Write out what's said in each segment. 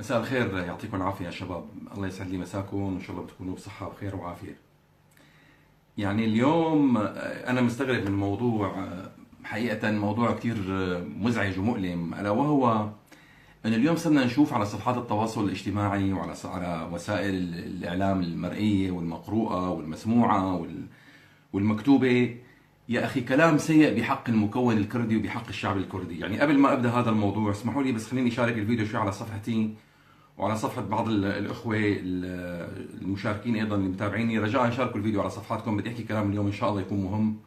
مساء الخير، يعطيكم العافية يا شباب. الله يسعد لي مساكم، وإن شاء الله بتكونوا بصحة وخير وعافية. يعني اليوم أنا مستغرب من موضوع، حقيقة موضوع كتير مزعج ومؤلم، ألا وهو أن اليوم صرنا نشوف على صفحات التواصل الاجتماعي وعلى وسائل الإعلام المرئية والمقروءة والمسموعة والمكتوبة يا أخي كلام سيء بحق المكون الكردي وبحق الشعب الكردي. يعني قبل ما أبدأ هذا الموضوع اسمحوا لي بس خليني أشارك الفيديو شوي على صفحتي وعلى صفحة بعض الأخوة المشاركين أيضا اللي متابعيني. رجاء شاركوا الفيديو على صفحاتكم، بدي أحكي كلام اليوم إن شاء الله يكون مهم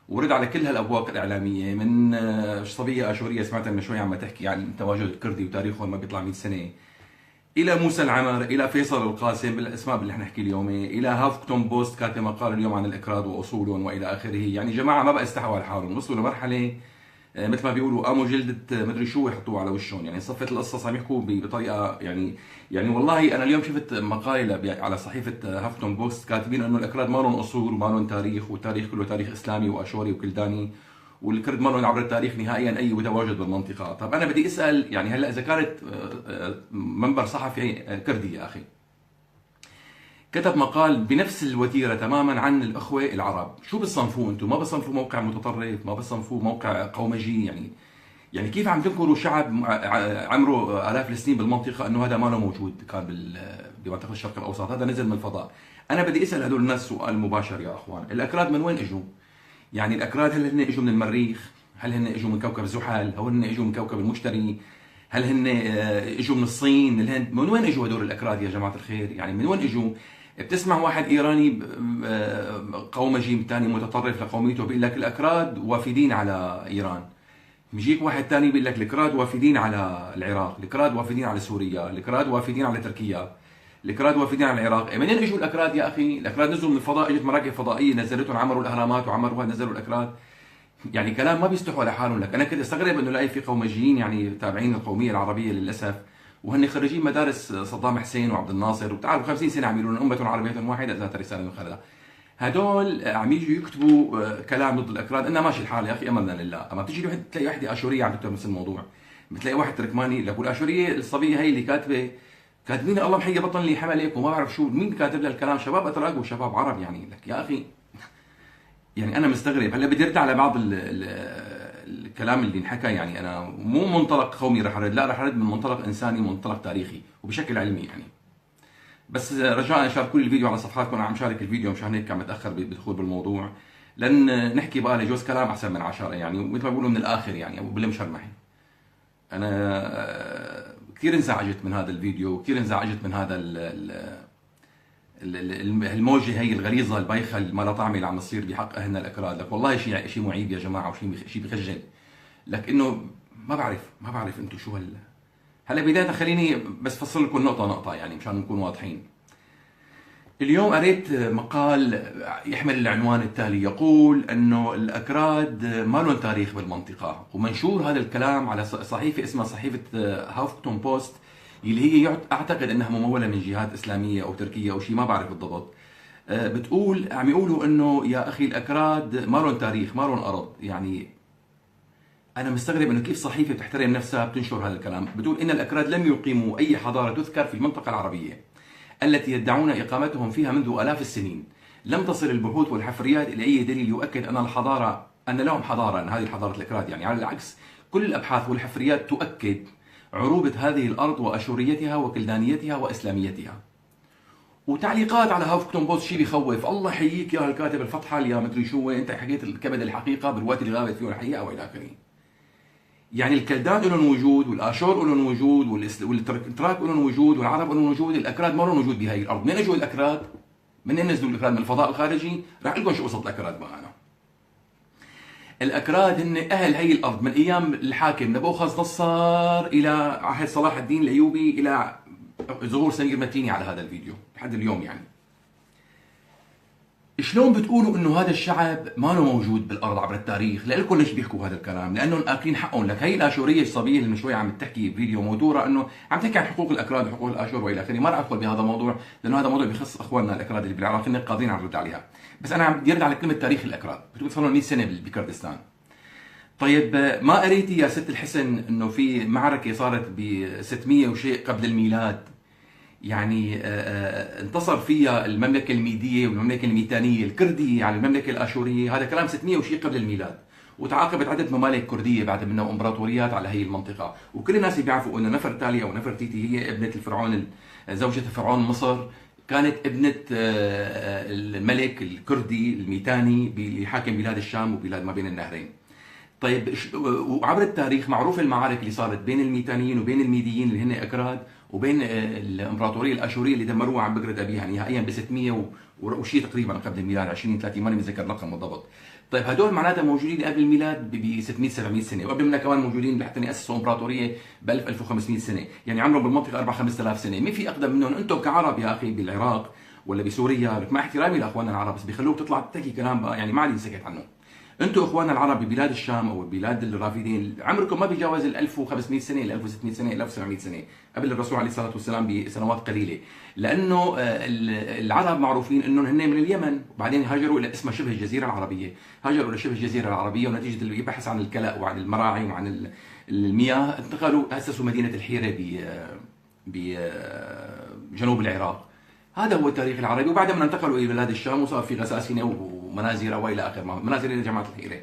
ورد على كل هالأبواق الإعلامية. من صبية آشورية سمعتها من شوي عم تحكي عن التواجد الكردي وتاريخه ما بيطلع 100 سنة، إلى موسى العمر، إلى فيصل القاسم بالأسماء اللي نحكي اليوم، إلى هافكتون بوست كاتب مقال اليوم عن الأكراد وأصولهم وإلى آخره. يعني جماعة ما بقى استحوا على حالهم، وصلوا لمرحلة مثل ما بيقولوا قاموا جلدة مدري شو يحطوه على وشهم. يعني صفت القصة عم يحكوا بطريقة يعني والله أنا اليوم شفت مقالة على صحيفة هافتون بوست كاتبين إنه الأكراد ما لهم أصول وما لهم تاريخ، والتاريخ كله تاريخ إسلامي وأشوري وكلداني، والكرد ما لهم عبر التاريخ نهائيا أي تواجد بالمنطقة. طب أنا بدي أسأل، يعني هلا إذا كانت منبر صحفي كردي يا أخي كتب مقال بنفس الوتيرة تماما عن الأخوة العرب، شو بتصنفوه أنتم؟ ما بتصنفوه موقع متطرف، ما بتصنفوه موقع قومجي؟ يعني كيف عم تنكروا شعب عمره آلاف السنين بالمنطقة أنه هذا ما له موجود كان بمنطقة الشرق الأوسط، هذا نزل من الفضاء؟ أنا بدي أسأل هدول الناس سؤال مباشر يا أخوان، الأكراد من وين إجوا؟ يعني الأكراد هل هن إجوا من المريخ؟ هل هن إجوا من كوكب زحل؟ هل هن إجوا من كوكب المشتري؟ هل هن إجوا من الصين، من الهند؟ من وين إجوا هدول الأكراد يا جماعة الخير؟ يعني من وين إجوا؟ بتسمع واحد ايراني قومجي ثاني متطرف لقوميته بيقول لك الاكراد وافدين على ايران، بيجيك واحد ثاني بيقول لك الاكراد وافدين على العراق، الاكراد وافدين على سوريا، الاكراد وافدين على تركيا، الاكراد وافدين على العراق. منين اجوا الاكراد يا اخي؟ الاكراد نزلوا من الفضاء، اجت مراكب فضائية نزلتهم، عمروا الاهرامات وعمروها، نزلوا الاكراد. يعني كلام ما بيستحوا لحالهم. لك انا كنت استغرب انه لاقي في قومجيين يعني تابعين القومية العربية للاسف، وهن خريجين مدارس صدام حسين وعبد الناصر، وبتعرفوا 50 سنة عم يقولون امه عربية واحدة ذات رسالة خلدا. هدول عم يجوا يكتبوا كلام ضد الاكراد، انه ماشي الحال يا اخي امرنا لله. اما بتيجي واحد تلاقي وحده اشوريه عم تكتب نفس الموضوع، بتلاقي واحد تركماني، لك والاشوريه الصبية هي اللي كاتبه كاتبين الله محيي بطن اللي حملك وما بعرف شو، مين كاتب لها الكلام؟ شباب اتراك وشباب عرب. يعني لك يا اخي يعني انا مستغرب. هلا بدي ارد على بعض الكلام اللي انحكى. يعني انا مو منطلق قومي رح ارد، لا رح ارد من منطلق انساني ومنطلق تاريخي وبشكل علمي يعني. بس رجاء شاركوا لي الفيديو على صفحاتكم، انا عم شارك الفيديو مشان هيك عم اتاخر بالدخول بالموضوع، لان نحكي بقى لجوز كلام احسن من 10 يعني، ومثل ما بيقولوا من الاخر يعني وبالمشرمحي. انا كثير انزعجت من هذا الفيديو، وكثير انزعجت من هذا الموجه هي الغليظة البايخه اللي ما لها طعمه اللي عم تصير بحق اهلنا الاكراد. لك والله شيء معيب يا جماعة، وشيء بخجل. لك انه ما بعرف انتم شو هلا بداية خليني بس فصل لكم نقطة نقطة يعني مشان نكون واضحين. اليوم قريت مقال يحمل العنوان التالي، يقول انه الاكراد ما لهم تاريخ بالمنطقة، ومنشور هذا الكلام على صحيفة اسمها صحيفة هافتون بوست، اللي هي اعتقد انها مموله من جهات اسلامية او تركيه او شيء ما بعرف بالضبط. بتقول عم يقولوا انه يا اخي الاكراد ما لهم تاريخ، ما لهم ارض. يعني انا مستغرب انه كيف صحيفة بتحترم نفسها بتنشر هذا الكلام. بتقول ان الاكراد لم يقيموا اي حضارة تذكر في المنطقة العربية التي يدعون اقامتهم فيها منذ الاف السنين، لم تصل البحوث والحفريات الى اي دليل يؤكد ان الحضارة ان لهم حضارة، ان هذه حضارة الاكراد يعني. على العكس كل الابحاث والحفريات تؤكد عروبة هذه الأرض وأشوريتها وكلدانيتها وإسلاميتها. وتعليقات على هافكتون بوست شيء بخوف، الله يحييك يا الكاتب الفطحل يا مدري شو، أنت حكيت الكبد الحقيقة بالوقت اللي غابت فيه الحقيقة وإلى آخره. يعني الكلدان لهم وجود، والآشور لهم وجود، والتراك لهم وجود، والعرب لهم وجود، الأكراد ما لهم وجود بهي الأرض. منين اجوا الأكراد؟ منين نزلوا الأكراد؟ من الفضاء الخارجي؟ رح أقول لكم شو قصة الأكراد بقى. أنا الأكراد هن أهل هي الأرض من أيام الحاكم نبوخذ نصر إلى عهد صلاح الدين الأيوبي إلى ظهور سمير متيني على هذا الفيديو لحد اليوم. يعني شلون بتقولوا إنه هذا الشعب ما له موجود بالأرض عبر التاريخ؟ لكم ليش بيحكوا هذا الكلام؟ لأنهم آكلين حقهم. لك هي الآشورية الصبية اللي من شوي عم تحكي فيديو موتورة إنه عم تحكي عن حقوق الأكراد وحقوق الآشور وإلى آخره، ما رح أدخل بهذا الموضوع لأنه هذا موضوع بخص إخواننا الأكراد اللي بالعراق، هن قادرين على الرد عليها. بس أنا عم بدي أرد على كلمة تاريخ الأكراد، بتقول صار لهم 100 سنة بكردستان. طيب ما قريتي يا ست الحسن انه في معركة صارت ب 600 وشيء قبل الميلاد، يعني انتصر فيها المملكة الميديه والمملكة الميتانيه الكردية على المملكة الاشورية؟ هذا كلام 600 وشيء قبل الميلاد، وتعاقبت عده ممالك كرديه بعد منها وامبراطوريات على هي المنطقة، وكل الناس اللي بيعرفوا انه نفرتالي او نفرتيتي هي ابنه الفرعون، زوجة فرعون مصر، كانت ابنة الملك الكردي الميتاني اللي حاكم بلاد الشام وبلاد ما بين النهرين. طيب وعبر التاريخ معروف المعارك اللي صارت بين الميتانيين وبين الميديين اللي هن اكراد، وبين الامبراطورية الاشورية اللي دمروها عن بكره ابيها نهائيا ب 600 وشيء تقريبا قبل الميلاد، 20 30 ماني متذكر الرقم بالضبط. طيب هدول معناتها موجودين قبل الميلاد ب 600 700 سنة، وقبل منها كمان موجودين لحتى ياسسوا امبراطورية ب 1000 1500 سنة، يعني عمرهم بالمنطقة 4 5000 سنة. مين في اقدم منهم؟ انتم كعرب يا اخي بالعراق ولا بسوريا، مع احترامي لاخواننا العرب، بس بيخلوك تطلع تحكي كلام بقى يعني ما عاد ينسكت عنه. انتم اخواننا العرب ببلاد الشام او بلاد الرافدين عمركم ما بيجاوز ال 1500 سنة، ال 1600 سنة، ال 1700 سنة قبل الرسول عليه الصلاة والسلام بسنوات قليله، لانه العرب معروفين انهم هن من اليمن، وبعدين هاجروا الى اسمها شبه الجزيرة العربية، هاجروا الى شبه الجزيرة العربية، ونتيجة اللي يبحث عن الكلاء وعن المراعي وعن المياه انتقلوا اسسوا مدينة الحيرة بجنوب العراق. هذا هو التاريخ العربي. وبعد ما انتقلوا الى بلاد الشام وصار في غساسنه ومنازل والى اخر منازل الى جماعة الحيرة.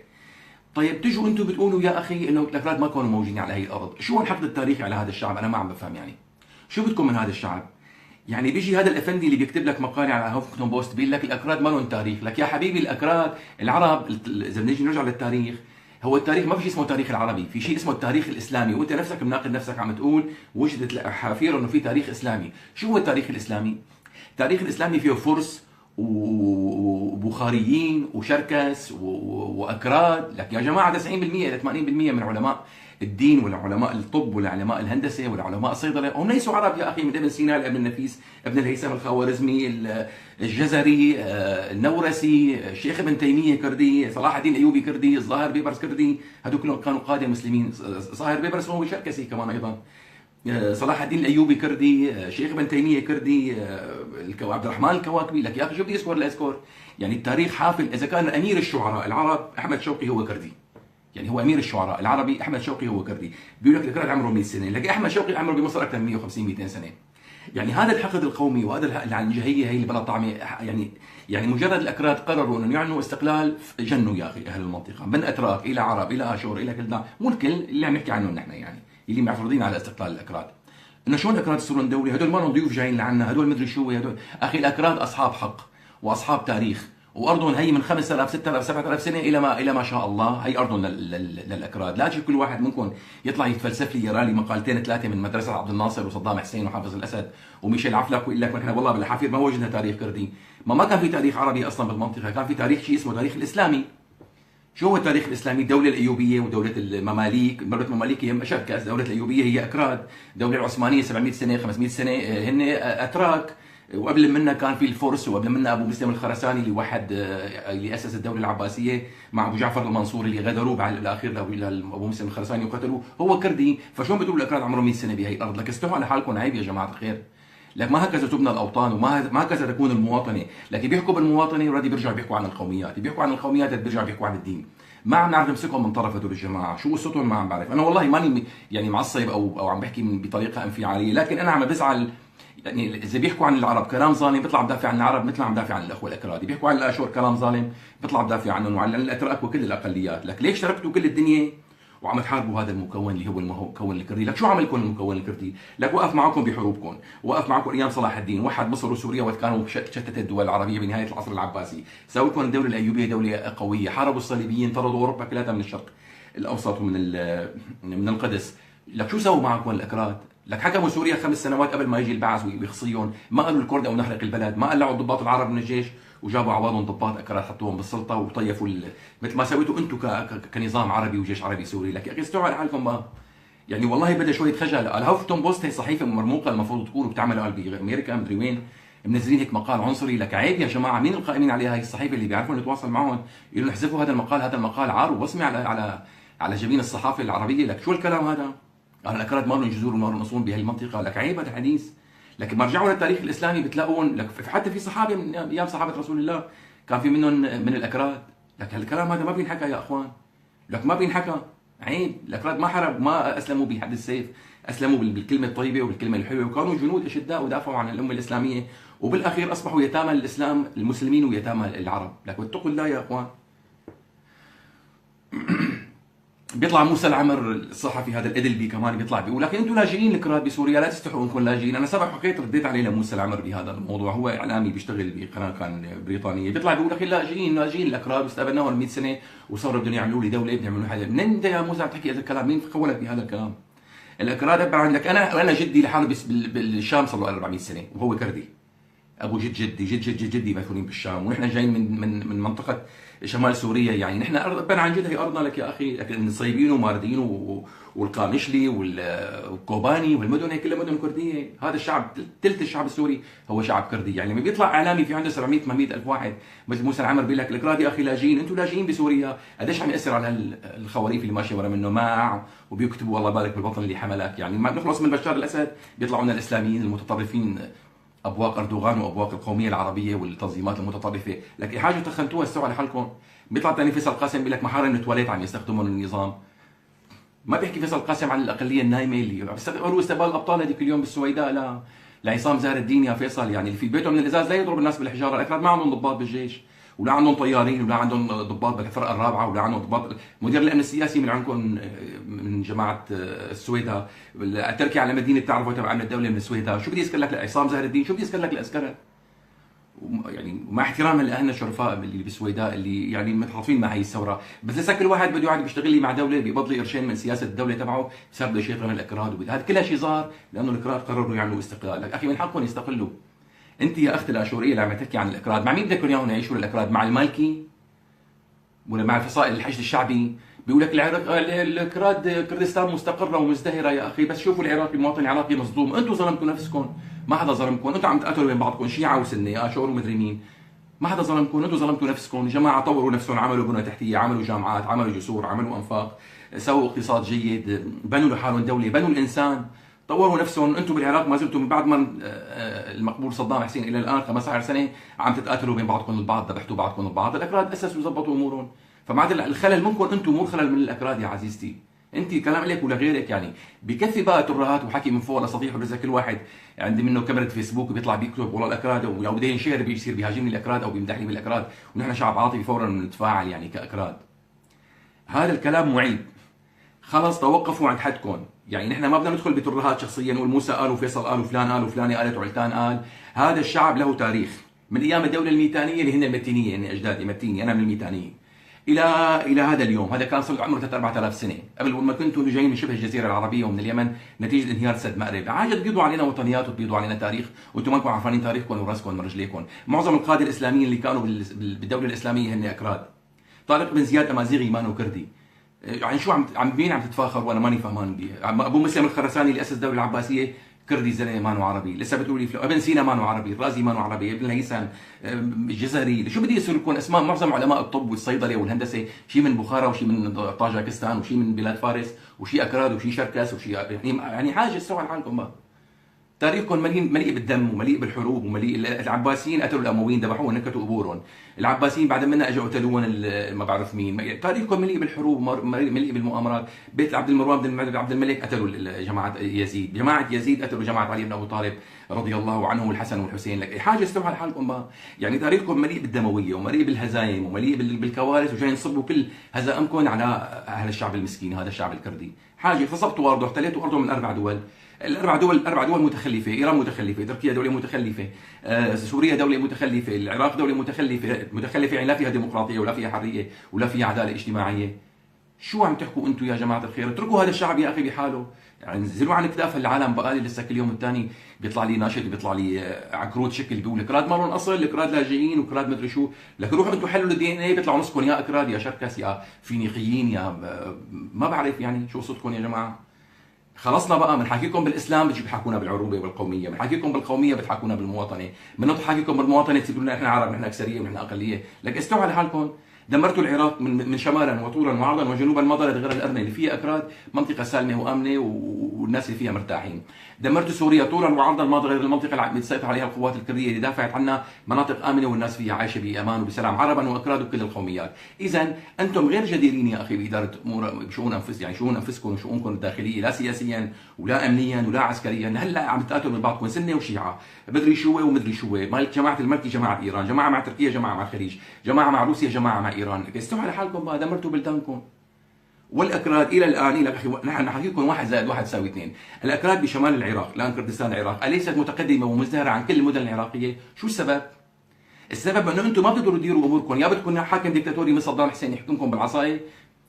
طيب تجوا انتم بتقولوا يا اخي انه الاكراد ما كانوا موجودين على هي الارض، شو الحقد التاريخي على هذا الشعب؟ انا ما عم بفهم يعني. شو بدكم من هذا الشعب؟ يعني بيجي هذا الافندي اللي بيكتب لك مقاله على هوفنغتون بوست بيقول لك الاكراد ما لهم تاريخ، لك يا حبيبي الاكراد العرب اذا بنيجي نرجع للتاريخ، هو التاريخ ما في شيء اسمه التاريخ العربي، في شيء اسمه التاريخ الاسلامي، وانت نفسك مناقض نفسك عم تقول وجدت الاحافير انه في تاريخ اسلامي، شو هو التاريخ الاسلامي؟ التاريخ الاسلامي فيه فرس وبخاريين وشركس واكراد. لك يا جماعة 90% الى 80% من علماء الدين ولا علماء الطب ولا علماء الهندسة ولا علماء الصيدله هم ليسوا عرب يا اخي، من ابن سينا لابن النفيس، ابن الهيثم الخوارزمي، الجزري، النورسي، الشيخ ابن تيمية كردي، صلاح الدين الايوبي كردي، الظاهر بيبرس كردي، هذول كلهم كانوا قاده مسلمين. ظاهر بيبرس هو شركسي كمان ايضا، صلاح الدين الايوبي كردي، شيخ ابن تيمية كردي، عبد الرحمن الكواكبي. لك يا اخي شو بدي اذكر لاذكر؟ يعني التاريخ حافل. اذا كان امير الشعراء العرب احمد شوقي هو كردي، يعني هو امير الشعراء العربي احمد شوقي هو كردي، بيقول لك الاكراد عمره 100 سنة، لك احمد شوقي عمره بمصر اكثر من 150 200 سنة. يعني هذا الحقد القومي وهذا العنجهيه هي اللي بلا طعمه، يعني مجرد الاكراد قرروا انهم يعلنوا استقلال جنوا يا اخي اهل المنطقة، من اتراك الى عرب الى اشور الى كلدان، مو الكل اللي عم نحكي عنهم نحن، يعني اللي معترضين على استقلال الاكراد. انه شلون الاكراد يصيرون دولة؟ هدول ما لهم ضيوف جايين لعنا، هدول مدري شو هدول. اخي الاكراد اصحاب حق واصحاب تاريخ، وارضهم هي من 5000 6000 7000 سنة الى ما شاء الله، هي ارضهم للاكراد. لا تجي كل واحد منكم يطلع يتفلسف لي يرى لي مقالتين ثلاثة من مدرسه عبد الناصر وصدام حسين وحافظ الاسد وميشيل عفلق ويقول لك نحن والله بالحافير ما وجدنا تاريخ كردي. ما كان في تاريخ عربي اصلا بالمنطقة، كان في تاريخ شيء اسمه تاريخ الاسلامي. شو هو التاريخ الاسلامي؟ الدولة الايوبيه ودولة المماليك، دولة المماليك هي شركس، الدولة الايوبيه هي اكراد، الدولة العثمانية 700 سنة 500 سنة هن اتراك، وقبل منا كان في الفرس، وقبل منا ابو مسلم الخرساني اللي وحد اللي اسس الدولة العباسية مع ابو جعفر المنصور اللي غدروه بعد الاخير لابو مسلم الخرساني وقتلوه، هو كردي. فشلون بتقولوا الاكراد عمرهم 100 سنة بهي الارض؟ لك استحوا على حالكم، عيب يا جماعة الخير. لك ما هكذا تبنى الاوطان، وما هكذا تكون المواطنة. لكن بيحكوا بالمواطنه وردي بيرجعوا بيحكوا عن القوميات، بيحكوا عن القوميات بيرجعوا بيحكوا عن الدين. ما عم نعرف نمسكهم من طرف هدول الجماعة، شو قصتهم ما عم بعرف. انا والله ماني يعني معصب او عم بحكي بطريقة انفعاليه، لكن انا عم بزعل. يعني اذا بيحكوا عن العرب كلام ظالم بيطلع بدافع عن العرب مثل ما عم بدافع عن الاخوة الاكراد، بيحكوا عن الاشور كلام ظالم بيطلع بدافع عنهم، وعن الاتراك وكل الاقليات. لك ليش تركتوا كل الدنيا وعم تحاربوا هذا المكون اللي هو المكون الكردي؟ لك شو عملكم المكون الكردي؟ لك وقف معكم بحروبكم، وقف معكم ايام صلاح الدين، وحد مصر وسوريا وقت كانوا شتت الدول العربية بنهاية العصر العباسي، سووا لكم الدولة الايوبيه دولة قوية، حاربوا الصليبيين، طردوا اوروبا كلها من الشرق الاوسط ومن من القدس. لك شو سووا معكم الاكراد؟ لك حكموا سوريا 5 سنوات قبل ما يجي البعث ويخصيهم، ما قالوا الكرد او نحرق البلد، ما قلعوا الضباط العرب من الجيش وجابوا عوضهم ضباط اكراد حطوهم بالسلطة وطيفوا مثل ما سويتوا انتم كنظام عربي وجيش عربي سوري. لك يا اخي استوعبوا على حالكم بقى. يعني والله بدها شوية خجل. الهوفتون بوست هي صحيفة مرموقة المفروض تكون وبتعمل بامريكا مدري وين، منزلين هيك مقال عنصري. لك عيب يا جماعة، مين القائمين عليها هي الصحيفة اللي بيعرفوا نتواصل معهم يقولوا احذفوا هذا المقال، هذا المقال عار ووصمه على على على جبين الصحافة العربية. لك شو الكلام هذا؟ قال الاكراد ما لهم جذور وما لهم اصول بهالمنطقه. لك عيب هذا الحديث. لكن ما رجعوا للتاريخ الاسلامي بتلاقون لك حتى في صحابه من ايام صحابه رسول الله كان في منهم من الاكراد. لك هالكلام هذا ما بينحكى يا اخوان. لك ما بينحكى، عيب. الاكراد ما حاربوا، ما اسلموا بحد السيف، اسلموا بالكلمة الطيبة وبالكلمه الحلوة، وكانوا جنود اشداء ودافعوا عن الامة الاسلامية، وبالاخير اصبحوا يتامى الاسلام المسلمين ويتامى العرب. لك اتقوا الله يا اخوان. بيطلع موسى العمر الصحفي هذا الادلبي كمان بيطلع بيقول لكن انتم لاجئين الكراد بسوريا، لا تستحوا انكم لاجئين. انا سبق حكيت رديت عليه لموسى العمر بهذا الموضوع، هو اعلامي بيشتغل بقناه كان بريطانية، بيطلع بيقول اخي لاجئين لاجئين الاكراد واستقبلناهم 100 سنة وصاروا بدهم يعملوا لي دولة، بدهم يعملوا حاجة. منين انت يا موسى عم تحكي هذا الكلام؟ مين خولك بهذا الكلام؟ الاكراد عندك، انا جدي لحاله بالشام صار له 400 سنة وهو كردي، ابو جد جدي جد جد جد جدي مدفونين بالشام، ونحن جايين من من من منطقة شمال سوريا، يعني نحن ارض عن جد هي ارضنا. لك يا اخي، لكن النصيبين وماردين والقامشلي والكوباني والمدن هي كلها مدن كرديه. هذا الشعب ثلث الشعب السوري هو شعب كردي. يعني لما بيطلع اعلامي في عنده 700 800 الف واحد مثل موسى العمر بيقول لك الاكراد يا اخي لاجئين، انتم لاجئين بسوريا، قديش عم ياثر على الخواريف اللي ماشية ورا منه ماع وبيكتبوا والله بارك بالبطن اللي حملك. يعني ما بنخلص من بشار الاسد بيطلعوا لنا الاسلاميين المتطرفين، ابواق اردوغان وابواق القومية العربية والتنظيمات المتطرفة. لك حاجة تخنتوها استوعوا على حالكم. بيطلع ثاني فيصل قاسم بيقول لك محارم التواليت عم يستخدمهم النظام. ما بيحكي فيصل قاسم عن الاقلية النايمه اللي بيقولوا استقبال الابطال هذيك اليوم بالسويداء لا لعصام زهر الدين يا فيصل، يعني اللي في بيته من الازاز لا يضرب الناس بالحجارة. الاكراد ما عندهم ضباط بالجيش، ولا عندهم طيارين، ولا عندهم ضباط بالفرقة الرابعة، ولا عندهم ضباط. مدير الامن السياسي من عندكم من جماعة السويداء، تركي على مدينة بتعرفوا تبع امن الدولة من السويداء. شو بدي اذكر لك لعصام زهر الدين؟ شو بدي اذكر لك لاسكرت؟ يعني مع احترامي لاهلنا الشرفاء اللي بالسويداء اللي يعني متعاطفين مع هي الثورة، بس لسه كل واحد بده يقعد بيشتغل لي مع دولة بيقبض لي قرشين من سياسة الدولة تبعه، صار بده يشيطن الاكراد. هذا كلها شيء صار لانه الاكراد قرروا يعملوا استقلال. لك اخي من حقهم يستقلوا. انت يا اخت الاشورية اللي عم تحكي عن الاكراد، مع مين بدكم اياهم يعيشوا الاكراد؟ مع المالكي ولا مع الفصائل الحشد الشعبي؟ بيقول لك الاكراد كردستان مستقره ومزدهره يا اخي، بس شوفوا العراقي المواطن العراقي مصدوم. انتم ظلمتوا نفسكم، ما حدا ظلمكم، انتم عم تقاتلوا بين بعضكم شيعه وسنة اشور ومدري مين، ما حدا ظلمكم، انتم ظلمتوا نفسكم. جماعة طوروا نفسهم، عملوا بنى تحتيه، عملوا جامعات، عملوا جسور، عملوا انفاق، سووا اقتصاد جيد، بنوا لحالهم دولة، بنوا الانسان، طوروا نفسهم. انتم بالعراق ما زلتم من بعد ما المقبول صدام حسين الى الان 15 سنة عم تتقاتلوا بين بعضكم البعض، ذبحتوا بعضكم البعض. الاكراد اسسوا وظبطوا امورهم، فمعناتها الخلل منكم انتم، مو الخلل من الاكراد يا عزيزتي. انت كلام لك ولغيرك يعني بكفي بقى ترهات وحكي من فوق لسطيح، ولسه كل واحد عندي منه كاميرا فيسبوك وبيطلع بيكتب والله الاكراد، ولو بده ينشهر بيصير بيهاجمني الاكراد او بيمدحني بالاكراد، ونحن شعب عاطفي فورا نتفاعل يعني كاكراد. هذا الكلام معيب. خلص توقفوا عند حدكم، يعني نحن ما بدنا ندخل بترهات شخصية نقول موسى قال وفيصل قال وفلان قال وفلانه قالت وعلتان قال. هذا الشعب له تاريخ من ايام الدولة الميتانيه اللي هن المتينيه، يعني اجدادي متيني، انا من الميتانيه، الى هذا اليوم. هذا كان صار عمره 3 4000 سنة قبل ما كنتوا جايين من شبه الجزيرة العربية ومن اليمن نتيجة انهيار سد مأرب. عاجت تبيضوا علينا وطنيات وتبيضوا علينا تاريخ، وانتم ما انكم عارفين تاريخكم وراسكم من رجليكم. معظم القادة الاسلاميين اللي كانوا بالدولة الاسلامية هن اكراد. طارق بن زياد امازيغي مانو كردي. يعني شو عم مين عم تتفاخر وانا ماني فهمان بيه؟ ابو مسلم الخرساني اللي اسس الدولة العباسية كردي زلمة مانو عربي، لسه بتقولي ابن سينا مانو عربي، الرازي مانو عربي، ابن الهيثم الجزري، شو بدي يصير لكم اسماء؟ معظم علماء الطب والصيدله والهندسة شيء من بخارى وشيء من طاجكستان وشيء من بلاد فارس وشيء اكراد وشيء شركس وشيء يعني حاجة استوعب حالكم بقى. تاريخكم مليء بالدم ومليء بالحروب ومليء. العباسيين قتلوا الامويين، ذبحوهم، نكتوا قبورهم. العباسيين بعد منا اجوا قتلوهم ما بعرف مين. تاريخكم مليء بالحروب، مليء بالمؤامرات. بيت عبد المروان بن عبد الملك قتلوا جماعة يزيد، جماعة يزيد قتلوا جماعة علي بن ابي طالب رضي الله عنه والحسن والحسين. لك حاجة استوعبوا حالكم بقى. يعني تاريخكم مليء بالدمويه ومليء بالهزايم ومليء بالكوارث، وجايين تصبوا كل هزائمكم على اهل الشعب المسكين، هذا الشعب الكردي. حاجة غصبتوا ارضه، احتليتوا ارضه من 4 دول. الاربع دول، 4 دول متخلفة، ايران متخلفة، تركيا دولة متخلفة، سوريا دولة متخلفة، العراق دولة متخلفة، متخلفة يعني لا فيها ديمقراطية ولا فيها حرية ولا فيها عدالة اجتماعية. شو عم تحكوا انتم يا جماعة الخير؟ اتركوا هذا الشعب يا اخي بحاله، يعني نزلوا عن كتاف العالم. بقالي لسه كل يوم الثاني بيطلع لي ناشط وبيطلع لي عكروت شكل بيقول اكراد ما لهم اصل، اكراد لاجئين وكراد مدري شو. لك روحوا انتم حلوا ال DNA، بيطلعوا نصكم يا اكراد يا شركس يا فينيقيين يا ما بعرف يعني شو قصتكم يا جماعة. خلصنا بقى، بنحاكيكم بالاسلام بتجي بتحاكونا بالعروبه والقوميه، بنحاكيكم بالقوميه بتحاكونا بالمواطنه، بنحاكيكم بالمواطنه تقولوا لنا احنا عرب، نحن اكثرية ونحن اقلية. لك استوعبوا على حالكم. دمرتوا العراق من شمالا وطولا وعرضا وجنوبا، ما ضلت غير الارنه اللي فيها اكراد، منطقة سالمه وامنه والناس اللي فيها مرتاحين. دمرتوا سوريا طولا وعرضا، ما غير المنطقة اللي تسيطر عليها القوات الكردية اللي دافعت عنها، مناطق امنه والناس فيها عايشه بامان وبسلام، عربا واكراد وكل القوميات. اذا انتم غير جديرين يا اخي بادارة امور بشؤون انفس، يعني شؤون انفسكم وشؤونكم الداخلية، لا سياسيا ولا امنيا ولا عسكريا. هلا عم تقاتلوا من بعضكم سنة وشيعه، مدري شو ومدري شو، مال جماعة الملكي، جماعة ايران، جماعة مع تركيا، جماعة مع الخليج، جماعة مع روسيا، جماعة مع ايران. استوعبوا على حالكم بقى، دمرتوا بلدانكم. والاكراد الى الان، الى اخي نحن نحكي لكم 1 زائد 1 يساوي 2. الاكراد بشمال العراق، الان كردستان العراق، اليست متقدمة ومزدهره عن كل المدن العراقية؟ شو السبب؟ السبب انه انتم ما بتقدروا تديروا اموركم، يا بدكم حاكم ديكتاتوري مثل صدام حسين يحكمكم بالعصايه،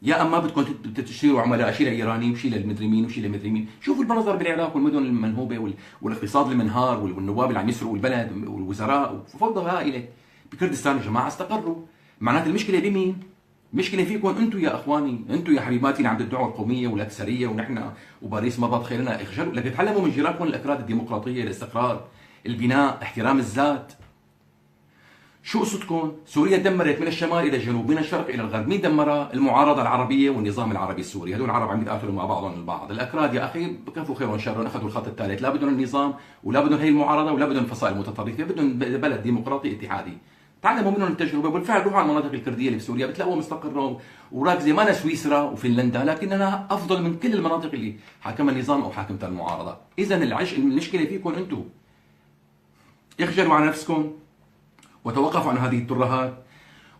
يا اما بدكم تشتروا عملاء، شيء لايراني وشيء للمدري مين وشيء للمدري مين. شوفوا المنظر بالعراق والمدن المنهوبه والاقتصاد المنهار والنواب اللي عم يسرقوا البلد والوزراء، وفوضى هائلة. بكردستان الجماعة استقروا. معناته المشكلة بمين؟ مشكلة فيكم انتم يا اخواني، انتم يا حبيباتي اللي عم تدعوا القومية والاكثريه ونحن وباريس ما بات خيرنا. اخجلوا، لك تعلموا من جيرانكم الاكراد الديمقراطية، الاستقرار، البناء، احترام الذات. شو قصتكم؟ سوريا دمرت من الشمال الى الجنوب، من الشرق الى الغرب، مين دمرها؟ المعارضة العربية والنظام العربي السوري، هدول العرب عم يتقاتلوا مع بعضهم البعض، الاكراد يا اخي كفوا خيرهم شرهم، اخذوا الخط الثالث، لا بدهم النظام ولا بدهم هي المعارضة ولا بدهم الفصائل المتطرفة، بدهم بلد ديمقراطي اتحادي. تعلموا منهم التجربة، وبالفعل روحوا على المناطق الكردية اللي بسوريا بتلاقوها مستقره وراكزه، ما سويسرا وفنلندا، لكننا افضل من كل المناطق اللي حاكمها النظام او حاكمتها المعارضة. اذا المشكلة فيكم انتم. اخجلوا على نفسكم وتوقفوا عن هذه الترهات.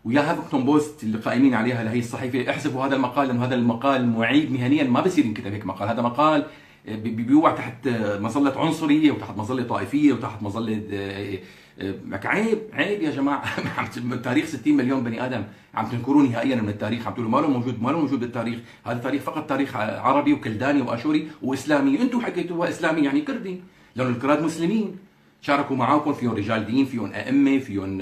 ويا هافنغتون بوست اللي قائمين عليها لهي الصحيفة، احذفوا هذا المقال، لانه هذا المقال معيب مهنيا، ما بصير ينكتب هيك مقال. هذا مقال بيوقع تحت مظلة عنصرية وتحت مظلة طائفية وتحت مظلة عيب، عيب يا جماعة. تاريخ 60 مليون بني ادم عم تنكروه نهائيا من التاريخ، عم تقولوا ما له موجود، ما له موجود بالتاريخ. هذا التاريخ فقط تاريخ عربي وكلداني واشوري واسلامي، انتم حكيتوها اسلامي يعني كردي، لانه الكراد مسلمين شاركوا معاكم، فيهم رجال دين، فيهم ائمة، فيهم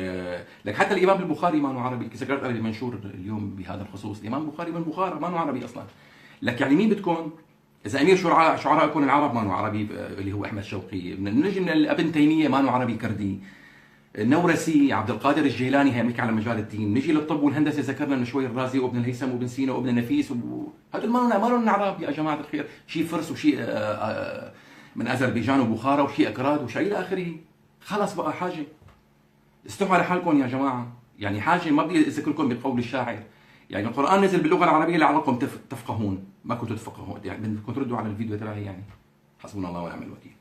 لك حتى الامام البخاري ما هو عربي. ذكرت انا بمنشور اليوم بهذا الخصوص، الامام البخاري من بخارى، ما هو عربي اصلا. لك يعني مين بدكم؟ اذا امير شعرائكم العرب ما هو عربي اللي هو احمد شوقي، نجي من ابن تيمية ما هو عربي كردي، النورسي عبد القادر الجيلاني هي على مجال الدين، نجي للطب والهندسة ذكرنا من شوي الرازي وابن الهيثم وابن سينا وابن النفيس، هدول ما لهم عرب يا جماعة الخير، شيء فرس وشيء من اذربيجان وبخارى وشيء اكراد وشيء الى اخره. خلص بقى حاجة، استحوا على حالكم يا جماعة، يعني حاجة. ما بدي اذكركم بقول الشاعر، يعني القران نزل باللغة العربية لعلكم تفقهون، ما كنتوا تفقهون، يعني بدكم تردوا على الفيديو تبعي يعني. حسبنا الله ونعم الوكيل.